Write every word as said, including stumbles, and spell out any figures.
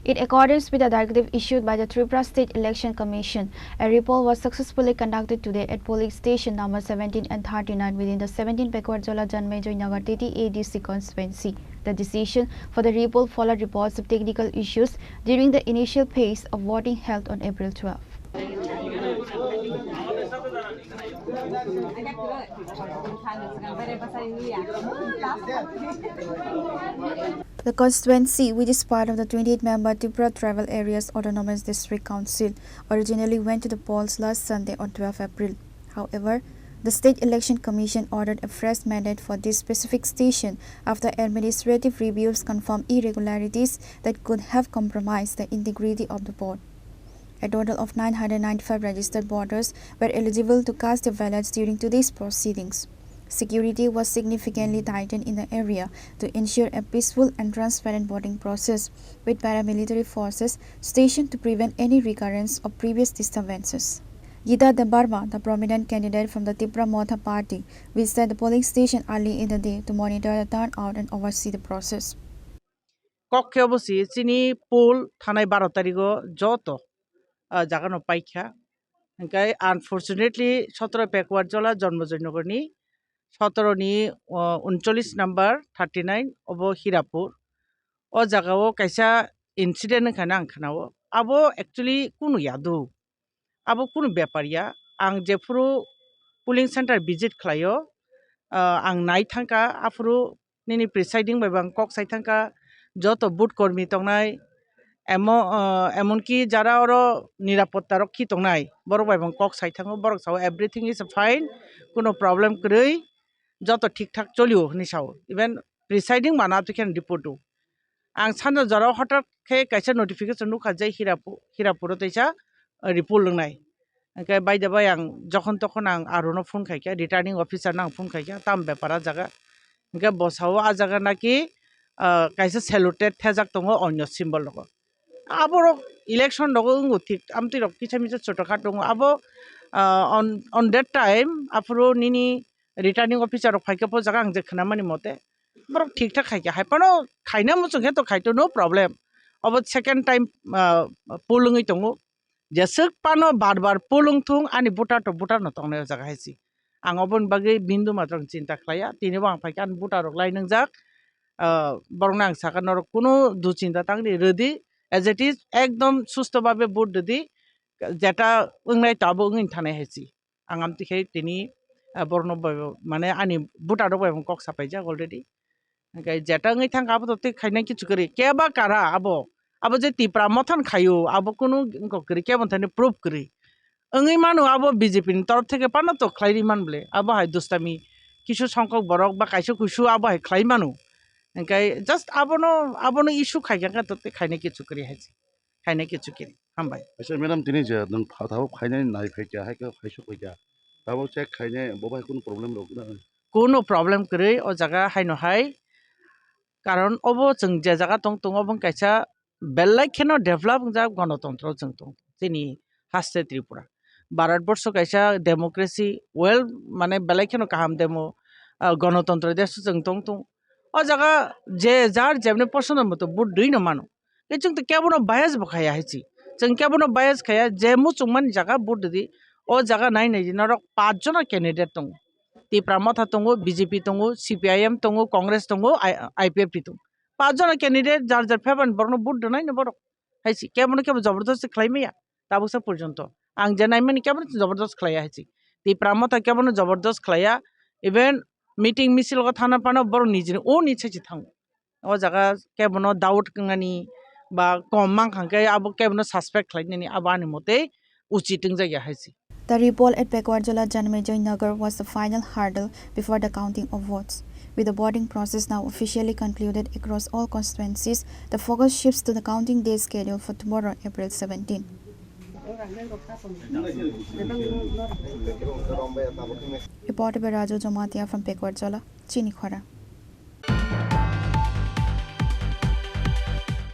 In accordance with the directive issued by the Tripura State Election Commission, a repoll was successfully conducted today at polling station number seventeen and thirty-nine within the seventeen Pekwar Jola Janmejoi Nagar T T A D C constituency. The decision for the repoll followed reports of technical issues during the initial phase of voting held on April twelve. The constituency, which is part of the twenty-eight member Tripura Tribal Areas Autonomous District Council, originally went to the polls last Sunday on twelfth April. However, the State Election Commission ordered a fresh mandate for this specific station after administrative reviews confirmed irregularities that could have compromised the integrity of the vote. A total of nine hundred ninety-five registered voters were eligible to cast their ballots during today's proceedings. Security was significantly tightened in the area to ensure a peaceful and transparent voting process, with paramilitary forces stationed to prevent any recurrence of previous disturbances. Gita Debbarma, the prominent candidate from the Tipra Motha party, visited the polling station early in the day to monitor the turnout and oversee the process. Kok khe obo si chini poll thanai baro tarigo joto, ah, jaga no paikha. Hingkhe unfortunately sotoro Pekwar Jola Janmejoi Nagar ni sotoro ni, ah, uncholish number thirty-nine obo Hirapur. O jaga o kaisa incident wngkha na ang khwnao. Abo actually kunu yadu. Abo kunu bepar ya. Ang jephuru polling center visit khlaio, ah, ang nai thangkha, aphuru nini presiding bai bo ang kok sai thangkha, joto booth kormi tongnai, emo-, ah, emonki jara oro nirapotta rokhi tongnai, borok bai bo ang kok sai thango, borok sao everything is fine, kunu problem kwrwi, joto thik thak cholio hinwi sao. Even presiding mana to khe report o. Ang sanja jora hothat khe kaisa notification nukha je Hirapu-, Hirapuro teisa, uh, report lwngnai. Hingkhe bai de bai ang jokhon tokhon ang arono phone khaikha, returning officer no ang phone khaikha, tam bepar a jaga. Hingkhe bo sao a jaga naki, uh, kaisa saluted thejak tongo onyo symbol rogo. Aborok election rogo wngo thik, amtwi rok kisa misa chotokha tongo. Abo, uh, on, on that time, aphuru nini returning officer rok phaikhe po jaga ang je khwnamani mote, borok thik thak khaikha, hai phano khaina muchung khe to khaito, no problem. Obo second time, ah, poll wngwi tongo. Jeswk phano bar bar poll wng thung, ani voter to voter no tongnai o jaga hai se. Ang oboni bagwi bindu matwrang chinta khlaiya, tini bo ang phaikha ani voter rok lai nwngjak. Ah, borokno ang sakha norok kunu duchinta tangdi, rwdi, as it is, ekdom susto babe vote rwdi, jeta wngnai to abo wngwi thanai hai se. Ang amtwi khe tini, ah, borokno bai bo, mane ani voter rok bai bo kok sapaijak already. Hingkhe jeta wngwi thangkha abo to tei khaina kichu kwrwi. Keba kara abo, abo je Tipra Motha ni khaio, abo kunu wngkok kwrwi, kebo thani proof kwrwi. Wngwi mano abo B J P ni torof theke phano to khlai rwi man bole. Abo hai dustami kisu songkok borok ba kaisa kuisu abo hai khlai mano. Hingkhe just abono, abono issue khaikha khe to tei khaina kichu kwrwi hai se. Khaina kichu kwrwi. Hambai. Acha madam, tini je nwng phathao khainani nai phaikha, hai khe khaisok phaikha. Abo check khainai, bo bai kunu problem rok na? Kunu problem kwrwi o jaga haino hai. Karon obo chwng je jaga tong tongo, obo kaisa belai kheno develop wngjak gonotontro chwng tong, chini haste Tripura. Bharat borsho kaisa democracy, well, mane belai kheno kaham demo, ah, gonotontro desh chwng tong tong. O jaga je jar jemni posondo moto vote rwino mano. Tei chwng to kebono bias bo khaya hai se. Chwng kebono bias khaya, je muchungmani jaga vote rwdi, o jaga nai nai norok panch jona candidate tongo. Tipra Motha tongo, B J P tongo, C P I M tongo, Congress tongo, I-, I P F T tongo. Panch jona candidate jar jar favour ni borokno vote rwnaino borok. Hai se, kebono kebo jabardasti khlai maya, tabuksa porjonto. Ang je naimani kebono jabardast khlaiya hai se. Tipra Motha kebono jabardast khlaiya, even meeting misil o thana phano borok nijini o ni sai se thango. O jaga kebono doubt wngnani ba kom mankha khe abo kebono suspect khlainani abo ani mote uchit wngjakya hai se. The repoll at Pekwar Jola Janmejoi Nagar was the final hurdle before the counting of votes. With the voting process now officially concluded across all constituencies, the focus shifts to the counting day schedule for tomorrow, April seventeen. Reported by Raju Jamatia from Pekwar Jola, Chini Khora.